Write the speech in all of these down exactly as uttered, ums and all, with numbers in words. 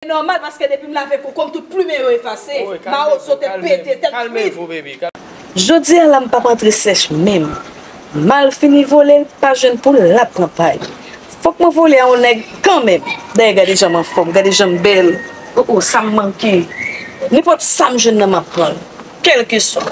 E nòmal paske depi m lave koko m, tout plimen yo efase. Mawozo te pete, tèt frit. Jodi a la m p ap antre sèch menm. Mal fini vole, pa jwenn poul la pran pay. Fòk mwen vole a yon nèg kanmenm. Dayè gade jan m anfòm, gade jan m bèl. O o, sa m manke. Nenpòt sa m jwenn nan m ap pran l. Kèlkeswa.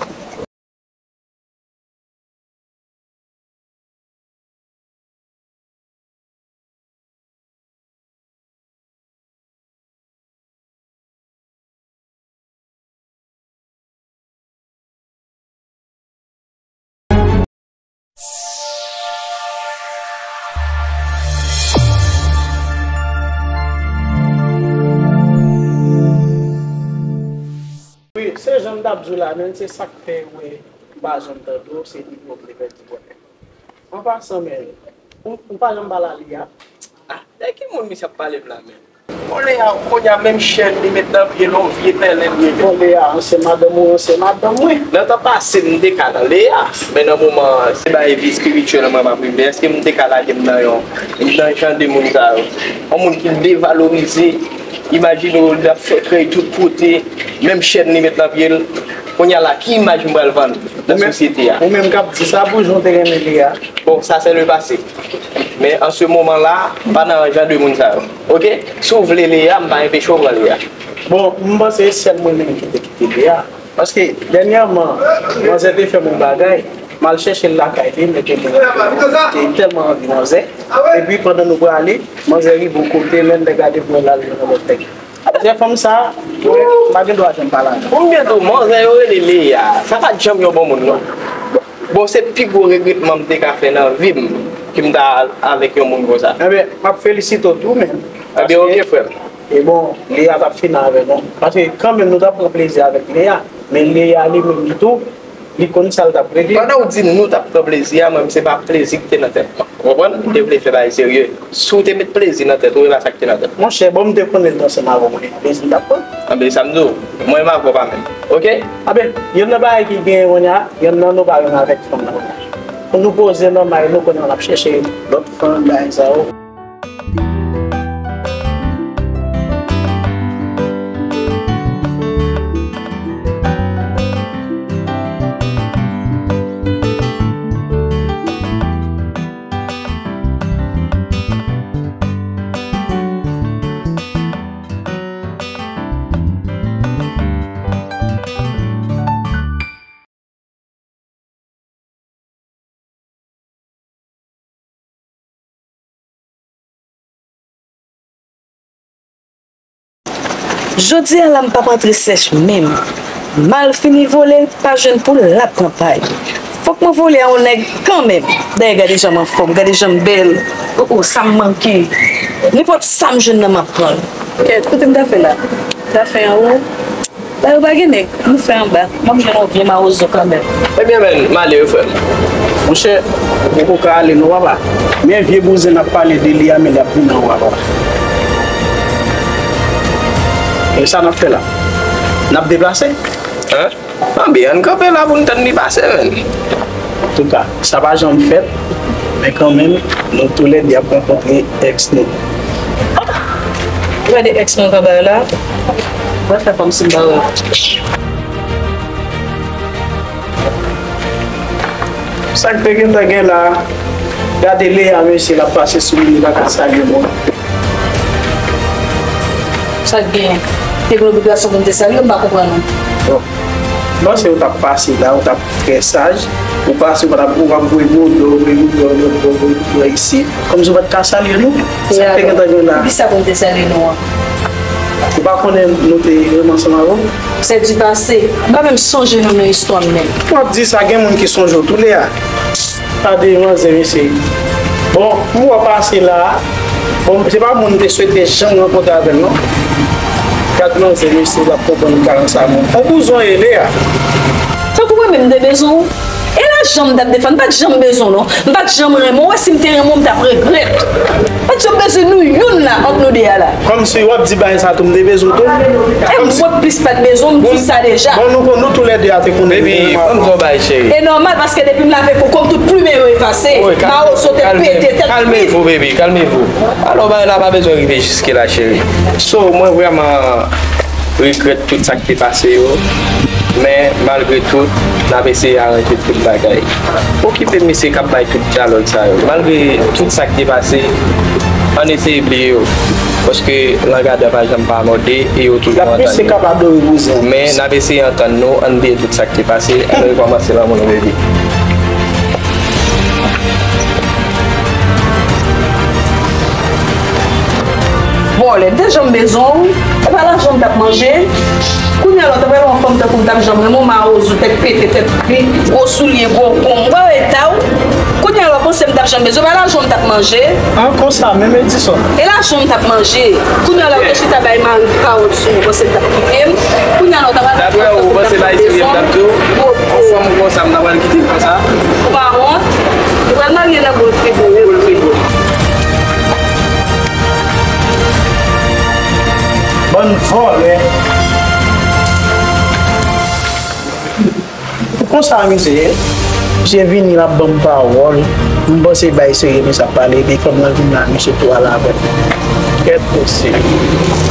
Wi, se jan m t ap di w la, men se sa k fè w wè m pa janm tande w, se li pwoblèm di pwoblèm. An pasan, men, ou, ou pa janm pale a Leya? Ah, de ki moun misye ap pale m la, men? Bon, Leya, kounye a menm chèn li met nan pye l, yon vye pèlen li ye. Bon, Leya, ansyen madanm ou, ansyen madanm mwen. Nan tan pase, m te ka nan Leya, men nan moman an, se bagay vi espirityèl mwen m ap regle. Èske m te ka lage m nan yon, nan jan de moun sa yo? Yon moun ki devalorize, imajine w, l ap fè krèy tout kote, menm chèn li met nan pye l. Kounye a la, ki imaj m pral vann nan sosyete a? Ou menm k ap di sa, pou jan w te renmen Leya. Bon, ça c'est le passé. Men an se moman la, m pa nan jan de moun sa yo. Oke? Si w vle Leya, m pa enpeche w pran Leya. Bon, m panse se sèl mwen menm ki te kite Leya. Paske dènyèman, manzè te fè m yon bagay, m al chèche l lakay li, men te gen te tèlman anvi manzè. Epi pandan nou prale, manzè rive yon kote, men nèg la te pran l al jwenn yon lòt nèg. Manzè fanm sa, mwen, m pa gen dwa janm pale avè l. Konbyen tou manzè yo rele Leya? Sa pa t janm yon bon moun, non. Bon, se pi gwo regretman m te ka fè nan vi m, ke m ta al avèk yon moun konsa. Enben, m ap felisite w tou, men. Enben, oke, frè m. E bon, Leya t ap fini avè nou. Paske kanmenm nou t ap pran plezi avèk Leya. Men Leya li menm li tou, li konn sa l t ap regle. Pandan w di nou t ap pran plezi a, mwen, se pa plezi ki te nan tèt mwen. Ou konprann? M te vle fè bagay serye. Si w te met plezi nan tèt ou, e pa sa ki te nan tèt mwen. Monchè, bon, m te konnen l te ansanm avè w, men plezi m t ap pran. Anben, sa m di w, mwen menm avè w pa menm. Oke? Anben, youn nan bagay ki genyen kounye a, youn nan nou pa menm avèk fanm nan kounye a. Pou nou poze nòmal, nou konnen n ap chèche lòt fanm, bagay sa yo. Jodi a la m p ap antre sèch menm. Mal fini vole, pa jwenn poul la pran pay. Fòk mwen vole a yon nèg kanmenm. Dayè gade jan m anfòm, gade jan m bèl. O o, sa m manke. Nenpòt sa m jwenn nan m ap pran l. Kèt, kote m ta fè la? Ta fè anwo? La yo pa gen nèg, nou fè anba. M ap jwenn yon vye mawozo kanmenm. Ebyen, men, m ale wi, frè m. Monchè, ou poko ka ale non, papa. Men vye bouzen n ap pale de li a, men l ap vin anwo a, papa. E sa n ap fè la? N ap deplase? Hein? Anben, ann kanpe la pou n tann li pase, men. Antouka, sa pa janm fèt, men kanmenm, nou toulède ap rankontre èks nou. Ou gade èks mwen k anba la, ou pa fè kòmsi m pa wè w. Sa k te gentan gen la, gade Leya, mesye, l ap pase sou li, li pa ka salye moun. Sa k genyen? Te gen obligasyon pou m te salye w, m pa konprann ou. Bon. M panse ou t ap pase la, ou t ap trè saj. Ou pase, ou pa t ap, ou p ap voye gwo do, voye gwo do, voye gwo do, voye gwo do isi. Kòmsi ou pa t ka salye nou. Sa k te gentan gen la? Poukisa pou m te salye nou an? Ou pa konnen nou te renmen ansanm avè w? C'est du passé. M pa menm sonje nou nan istwa m menm. W ap di sa, gen moun ki sonje w tou, Leya. Gade manzè, mesye. Bon, m wè w pase la. Bon, se pa moun m te swete janm rankontre avè l, non. Gad manzè, mesye, l ap konprann kalans a moun. On bouzon e Leya. Tankou mwen menm m te bezwen w. E la Pa janm t ap defann, m pa t janm bezwen w non. M pa t janm renmen w. Wè, si m te renmen w, m t ap regrèt. Pa t janm bezwen nou youn la, ant nou de a la. Kòmsi w ap di bagay sa tou, m te bezwen w tou. E mwen plis pa t bezwen w, m di sa deja. Bon, nou konn nou toulède a te konnen. Baby, ban m di w yon bagay, cheri. E nòmal, paske depi m la avèk ou, kòm tout plimen yo efase, mawozo tèt pete, tèt frit. Calmez-vous, baby, calmez-vous. Alò, bagay la pa bezwen rive jiske la, cheri. So, mwen vrèman regrèt tout sa k te pase yo. Men, malgre tout, n ap eseye aranje tout bagay. Okipe misye k ap bay tout dyalòg sa yo. Malgre tout sa k te pase, ann eseye bliye yo. Paske lang adan pa janm pa mòde e yo toujou ap tande. Men, n ap eseye antann nou, ann bliye tout sa k te pase, ann rekòmanse lanmou nou, baby. Vòlè, m te janm bezwen w. E pa lajan m t ap manje. Kounye a la, w ta pral wè yon fanm tankou m t ap janm renmen w, mawozo, tèt pete, tèt fri, gwo soulye, gwo gonm. W wè eta w? Kounye a la, w panse m t ap janm bezwen w? E pa lajan m t ap manje. An, konsa, menm Edison. E lajan m t ap manje. Kounye a la, w te chita bay mari kawòt sou mwen, panse l t ap kite m. Kounye a la, w ta pral wè yon fanm tankou m t ap janm bezwen w. Gwo, gwo. Yon fanm konsa, m ta pral kite l konsa. Ou pa wont? Ou pral marye nan boul frigo, wi, boul frigo. Bann vòlè. Ou konsa misye ye? Misye vini, l ap ban m pawòl. M panse bay serye, misye ap pale, epi fanm nan vin la, misye tou al avè l. Kèt mesye.